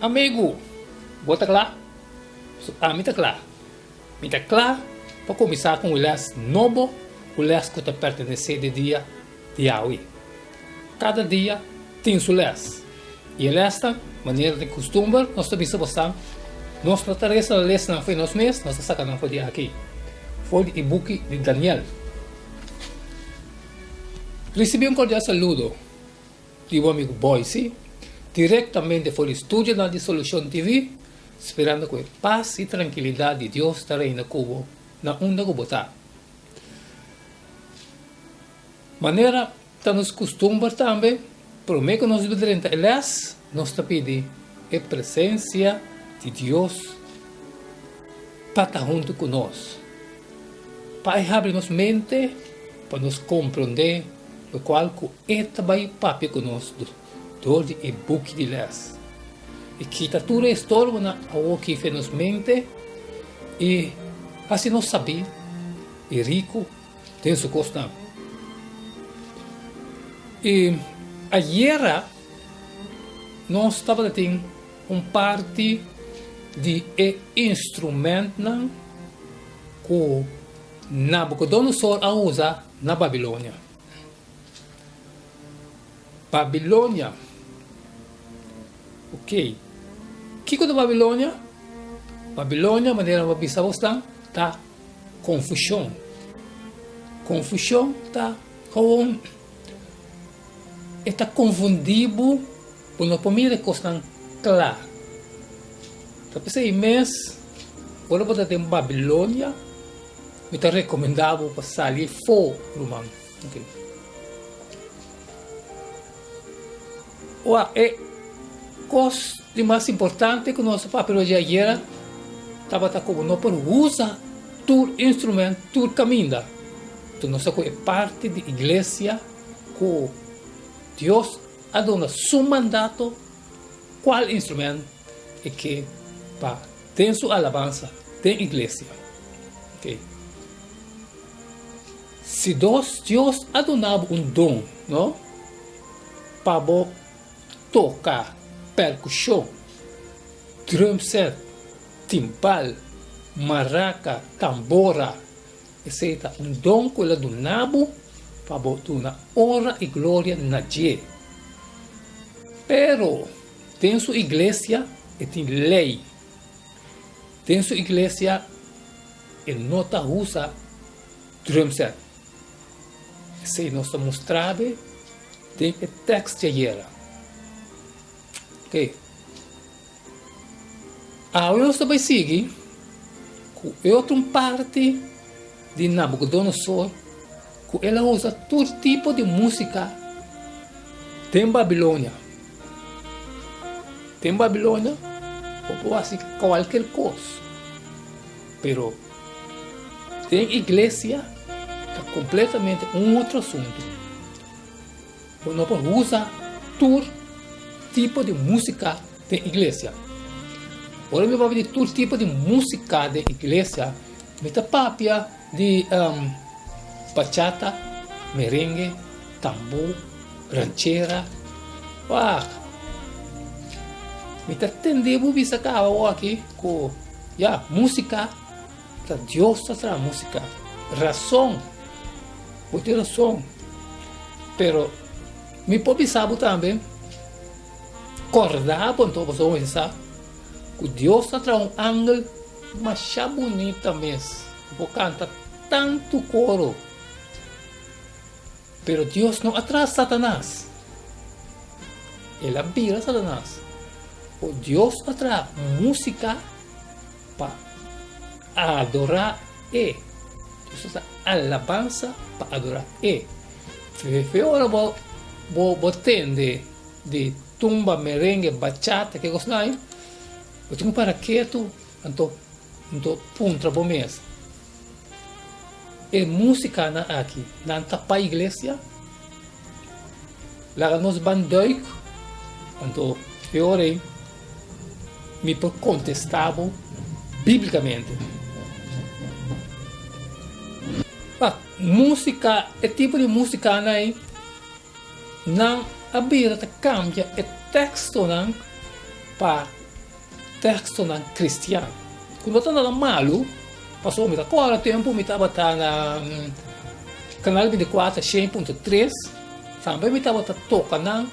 Amigu, bo ta kla? So ami ta kla. Mi ta kla pa kuminsá ku un lès nobo, un lès ku ta pertenesé di dia di awe. Kada dia tin su lès. I e lèsnan, manera di kustumber, nos ta bisa bosan, nos no ta resa lèsnan fo'i nos mes, nos ta saka nan for di aki, for di e buki di Daniel. Risibí un kordial saludo di bo amigu Boyce, direktamente for di studionan di Solucion TV, sperando ku e pas i trankilidat di Dios ta reina ku bo na unda ku bo ta. Manera ta nos kustumber tambe, promé ku nos drenta e lès, nos ta pidi e presensia di Dios pa ta huntu ku nos, pa e habri nos mente pa nos komprondé lokual ku e ta bai papia ku nos dor di e buki di lès. E kita tur e estorbonan awoki fe nos mente i hasi nos sabí i riku den su kosnan. I ayera nos tabata tin un parti di e instrumentnan ku Nabukodonosor a usa na Babilonia. Babilonia. Ok. Kiko ta Babilonia? Babilonia, manera mi a bisa bosnan, ta Confusion. Confusion ta gewoon e ta confundi bo, bo no por mira e cosnan cla. Ta p'esey mes ora bo ta den Babilonia mi ta recomenda bo pa sali afo ruman. Okay. Ora e cos di mas importante cu nos a papia di ayera tabata cu bo no por usa tur instrument tur caminda. Enton nos ta cu e parti di iglesia cu Dios a duna su mandato cual instrument e ke pa den su alabansa den iglesia. Okay. Si dos Dios a duna bo un don, no? Pa bo toka perkushon, drumset, timbal, maraka, tambora, esei ta un don ku el a duna bo pa bo duna onra i gloria na dje. Pero den su iglesia e tin lei. Den su iglesia e no ta usa drumset. Esei nos ta mustra be den e tekst di ayera. Oké. Awe nos ta bai sigui ku e otro un parti di Nabucodonosor ku el a usa tur tipo di músika den Babilonia. Den Babilonia bo por hasi kualker kos, pero Den iglesia ta completamente un otro asunto. Bo no por usa tur tipo di musica den iglesia. Ora mi papia di tur tipo di musica den iglesia, mi ta papia di um, bachata, merengue, tambú, ranchera. Wak! Mi ta tende bo bisa caba awor aki cu ya, musica Ta Dios ta traha músika. Rason. Bo tin rason. Pero mi por bisa bo tambe, kòrda bo anto pasobra bo mester sa ku Dios ta traha un angel masha bunita mes ku por kanta tantu koro. Pero Dios no a traha Satanas. El a bira Satanas. O Dios a traha músika pa adorá E. Dios ta alabansa pa adorá E. Fe ora bo bo bo tende di tumba, merengue, bachata, ke kosnan ai, bo tin ku para ketu anto anto puntra bo mes, e musikanan aki nan ta pa iglesia? Laga nos ban duik, anto e ora ei mi por kontestá bo bíblikamente. Pa músika, e tipo di músikanan ei, nan a bira ta kambia e tekstonan pa. tekstonan kristian. Ku no ta nada malu, pasobra mi ta kòrda tempu mi tabata na Kanal 24 100.3, tambe mi tabata toka nan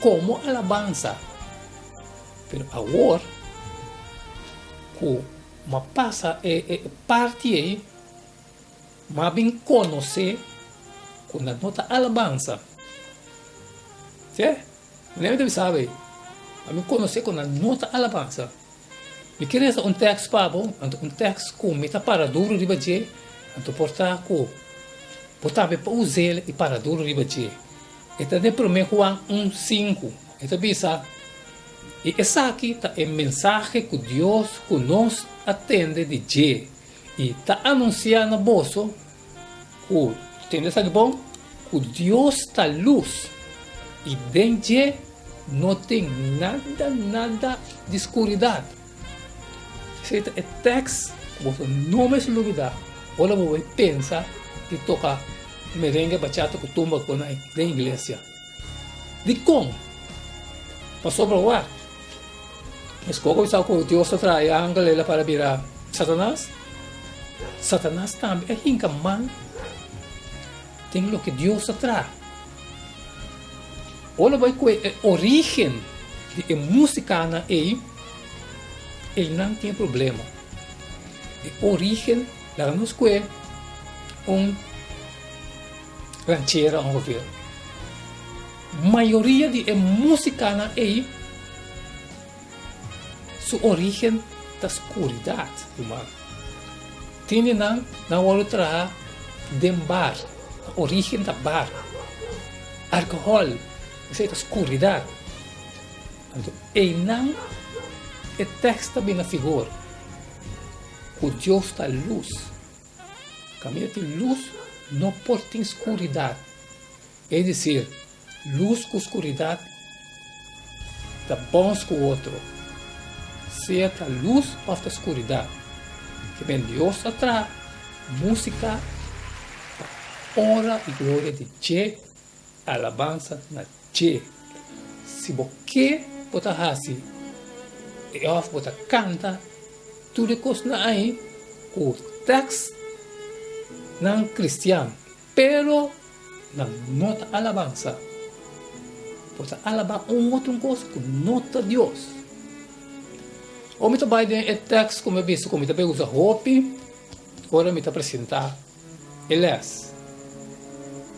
komo alabansa. Pero awor ku mi a pasa e parti ei, mi a bin konosé ku nan no ta alabansa. Sí, mi ta bisa bo ei, mi a bin konosé ku nan no ta alabansa. Mi ke resa un tèks pa bo, anto un tèks ku mi ta para duru riba dje, anto por ta ku bo tambe por us'el i para duru riba dje. E ta den Promé Juan un sinku. E ta bisa, I esaki ta e mensahe ku Dios ku nos a tende di dje i ta anunsiá na boso, ku, tende esaki bon, ku Dios ta lus i den dje no tin nada nada di skuridat. Esei ta e tèks ku boso no mester lubidá ora bo bai pensa di toka merengue, bachata ku tumba ku nan den iglesia. Dikon? Pasobra wak, meskos ku bo sa ku Dios ta traha e angel ela para bira Satanas, Satanas tambe a hinka man den loke Dios a traha. Ora bo bai kohe e orígen di e músikanan ei, einan tin e problema. E orígen, laga nos kohe un ranchera ongeveer. Mayoria di e músikanan ei su orígen ta skuridat, ruman. Tin di nan, nan wòrdu traha den bar. Nan orígen ta bar. Alkohòl, esei ta skuridat. Anto einan e tèks ta bini na figor, ku Dios ta lus. Kaminda tin lus, no por tin skuridat. Es desir, lus ku skuridat ta bòns ku otro, sea ta lus òf ta skuridat. Kiben Dios a traha músika pa onra i gloria di dje, alabansa na dje. Si bo ke bo ta hasi e òf bo ta kanta tur e kosnan ei ku tèkstnan kristian. Pero nan no ta alabansa. Bo ta alabá un otro kos ku no ta Dios. Ora mi ta bai den e tèks ku mi a bisa ku mi ta bai usa hopi ora mi ta presentá e lès.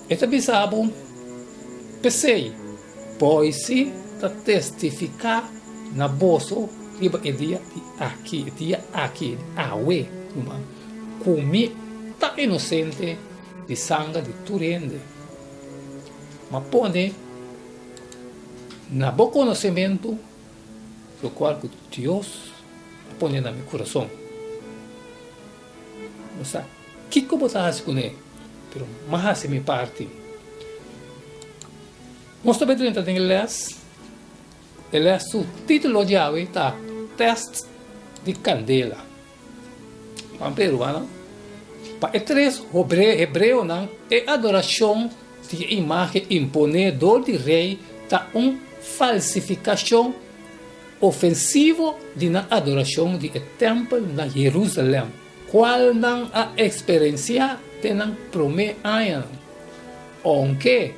E ta bisa bo, P'esei, boisi ta testifiká na boso riba e dia di aki, e dia aki, awe, ruman. Ku mi ta inosente di sanger di tur hende. Ma pone na bo konosementu lokual ku Dios a pone na mi kurason. No sa kiko bo ta hasi kuné, pero m'a hasi mi parti. Nos ta bai drenta den e lès. E lès su título djawe ta Tèst di Kandela. Pan peruano. Pa e tres hebreonan, e adorashon di e imágen imponé dor di rei ta un falsifikashon ofensivo di nan adorashon di e tèmpel na Jerusalèm, kual nan a eksperensiá den nan promé añanan. Ounke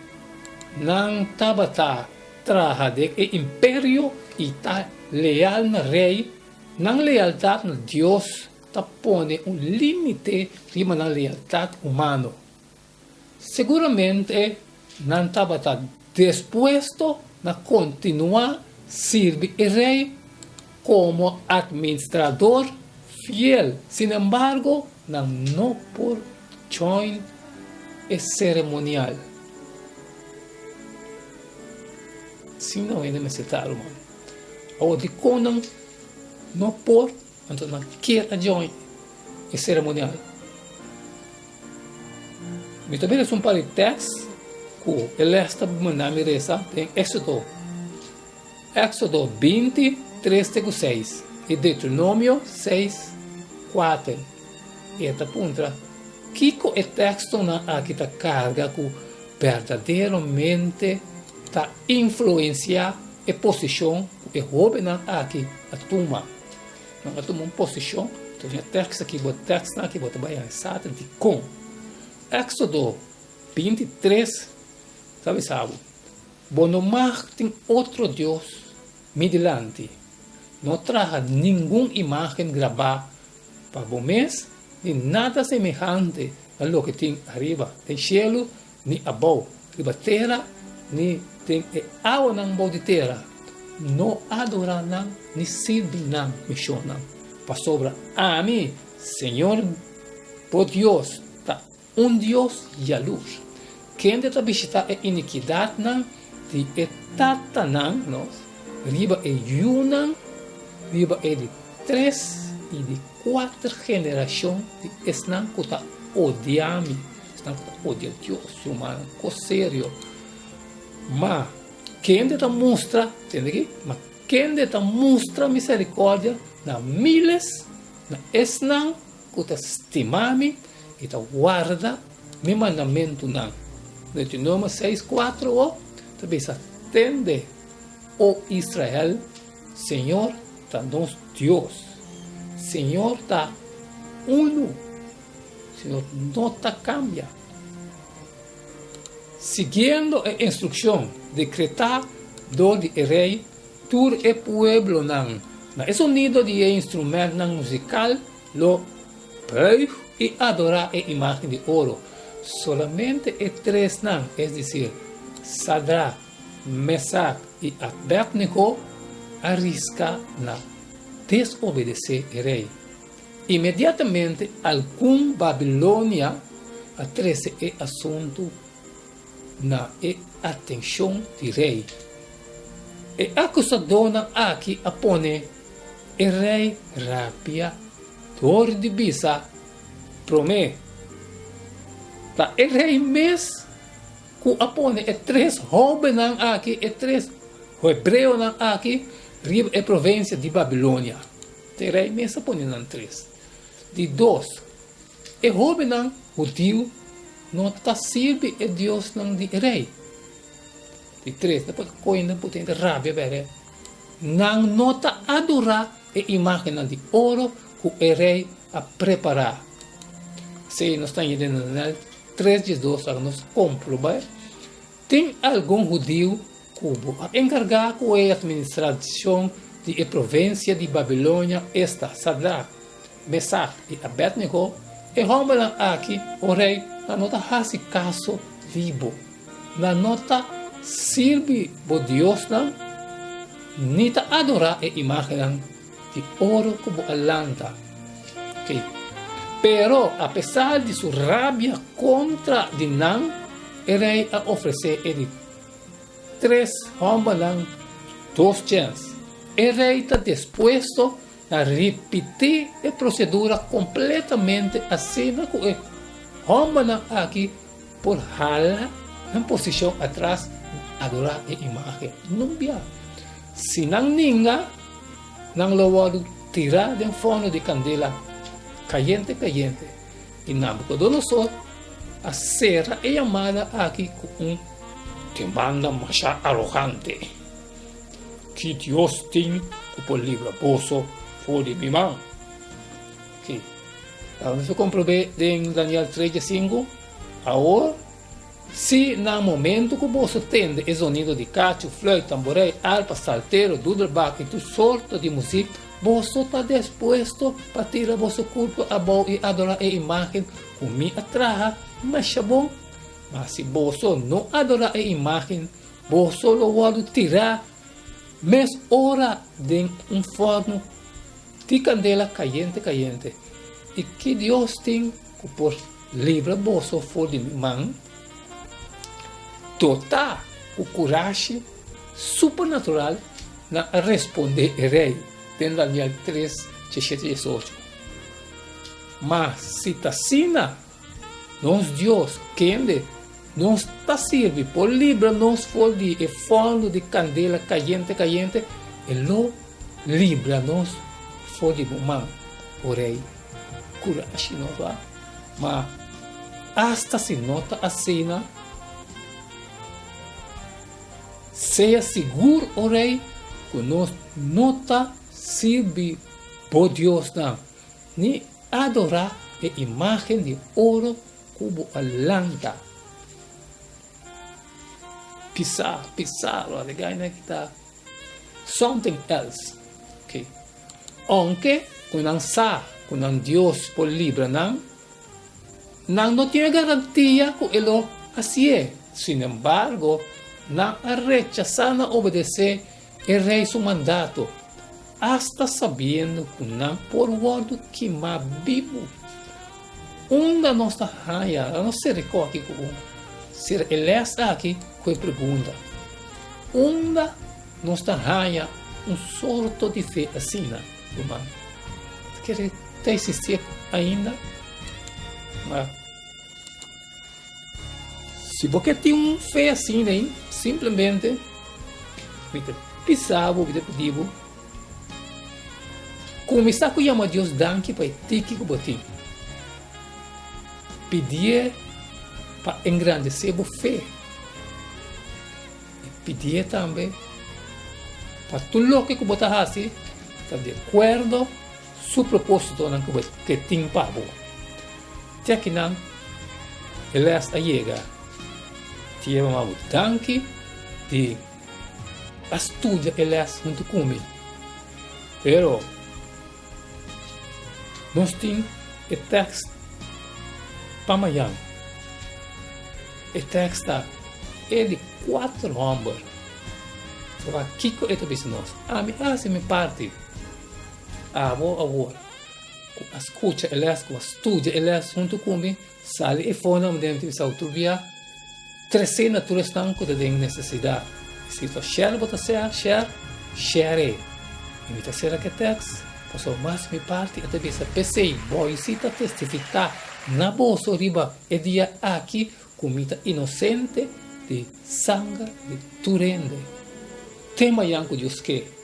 nan tabata traha den e imperio i ta leal na rei, Nan lealtat na Dios ta pone un límite riba nan lealtat humano. Seguramente nan tabata dispuesto na kontinuá sirbi e rei komo atministrador fiel. Sin embargo, nan no por join e seremonial. Sin nan hende mester ta, ruman. Awor dikon nan no por, anto nan kier a join e seremonial? Mi ta bira un par di tèks ku e lès ta manda mi resa den Éksodo, Éksodo 20, 3 te ku 6 i Deuteronomio 6, 4. E ta puntra, Kiko e tekstonan aki ta karga ku berdaderamente ta influensiá e posishon ku. ku e hóbennan aki a tuma. Nan a tuma un posishon, entonces e tekst aki, bo tekstnan aki bo ta bai ansa ta dikon. Éksodo 23 ta bisa bo, Bo no mag tin otro dios mi dilanti. No traha ningun imágen grabá pa bo mes ni nada semehante na loke tin ariba den shelu ni abou riba tera ni den e awanan bou di tera. No adorá nan ni sirbi nan mishonnan, pasobra ami, Señor bo Dios, ta Un Dios yalurs, kende ta bishitá e inikidatnan di e tatanan nos riba e yunan, riba e di tres i di kuater generashon di esnan ku ta odia mi, esnan ku ta odia Dios, rumannan, kos serio. Ma kende ta mustra, tende aki, ma kende ta mustra miserikòrdia na miles, na esnan ku ta stima mi i ta warda mi mandamentunan. Deuteronomio seis kuatro o ta bisa, Tende, o Israel, Señor ta nos Dios, Señor ta unu, Señor no ta kambia. Siguiendo e instrukshon dekretá dor di e rei, Tur e pueblonan na e sonido di e instrumentnan musikal lo buig i adorá e imágen di oro. Solamente e tresnan, es desir, Sadrak, Mesak i Abednego, a riska na desobedesé e rei. Inmediatamente algun babilonia a trese e asuntu na e atenshon di rei. E akusadónan aki a pone e rei rabia dor di bisa, Promé, ta e rei mes ku a pone e tres hóbennan aki, e tres hebreonan aki, riba e provinsia di Babilonia. Ta e rei mes a pone nan tres. Di dos, E hóbennan hudiu no ta sirbi e diosnan di e rei. Di tres, nan por kohe nan por tene rabia bere. Nan no ta adorá e imágennan di oro ku e rei a prepará. Esei nos ta haña den Daniel tres diesdos, laga nos komprobá. Tin algun hudiu ku bo a enkargá ku e atministrashon di e provinsia di Babilonia, esta, Sadrak, Mesak i Abednego, e hòmbernan aki, o rei, nan no ta hasi kaso di bo, nan no ta sirbi bo diosnan ni ta adorá e imágennan di oro ku bo a lanta. Pero, apesar di su rabia kontra di nan, e rei a ofresé e di tres hòmbernan dos chèns. E rei ta dispuesto na ripití e prosedura kompletamente asina ku e hòmbernan aki por hala nan posishon atras i adorá e imágen. Nunbia, si nan ninga, Nan lo wòrdu tirá den fòrnu di kandela kayente kayente, i Nabukodonosor a sera e yamada aki ku un demanda masha arogante, Ki Dios tin ku por libra boso for di mi man? Ki nos a komprobé den Daniel tres diesinku? Awor Si na momento ku boso tende e zonido di kachu, fluit, tamborei, arpa, saltero, doedelbak i tur sorto di muzik, boso ta despuesto pa tira boso kurpo abou i adorá e imágen ku mi a traha masha bon? Ma si boso no adorá e imágen, boso lo wòrdu tirá mes ora den un fòrnu di kandela kayente kayente. I ki Dios tin ku por Libra boso for di mi man, dotá ku kurashi supernatural, nan a respondé e rei den Daniel tres, diesshete, diesocho, Ma si ta asina, nos Dios, kende nos ta sirbi, por libra nos for di e fòrnu di kandela kayente kayente, e lo libra nos for di bo man, o rei. Kurashi no ta, ma asta si no ta asina, sea sigur, o rei, ku nos no ta sirbi bo diosnan, ni adorá e imágen di oro ku bo a lanta. Pisá, pisá, lo alegá e ki ta something else. Okay. Aunke ku nan sa ku nan Dios por libra nan, nan no tin e garantia ku e lo hasié. Sinembargo, nan a rechasá na obedesé e rei su mandato, asta sabiendo ku nan por wòrdu kimá bibu. Unda nos ta haña, laga nos sera e kòki ku un, sera e lès aki ku e pregunta, Unda nos ta haña un sorto di fe asina, ruman? Ta kere ta existí ainda? Ma si bo ke tin un fe asina ei, simplemente mi ta bisa bo, mi ta pidi bo, Kuminsá ku yama Dios danki pa e tiki ku bo tin. Pidié pa engrandesé bo fe. I pidié tambe pa tur loke ku bo ta hasi ta di akuerdo su propósitonan ku e tin pa bo. Te akinan e lès a yega. Ti yama bo danki di. A studia e les huntu ku mi. Pero nos tin e tekst pa mañan. E tekst ta e di kuater hòmber. Wak kiko e ta bisa nos. Ami a hasi mi parti. Abo awor ku a skucha e les, ku a studia e les huntu ku mi, Sali e fonan mi den bisa otro bia, trese na tur esnan ku ta den nesesidat. Si ta share bo ta sea share, share e. I mi ta sera ku e tèks, pasobra mas mi parti e ta bisa, P'esei bo i si ta testifiká na boso riba e dia aki ku mi ta inosente di sanger di tur hende. Te mañan ku Dios ke.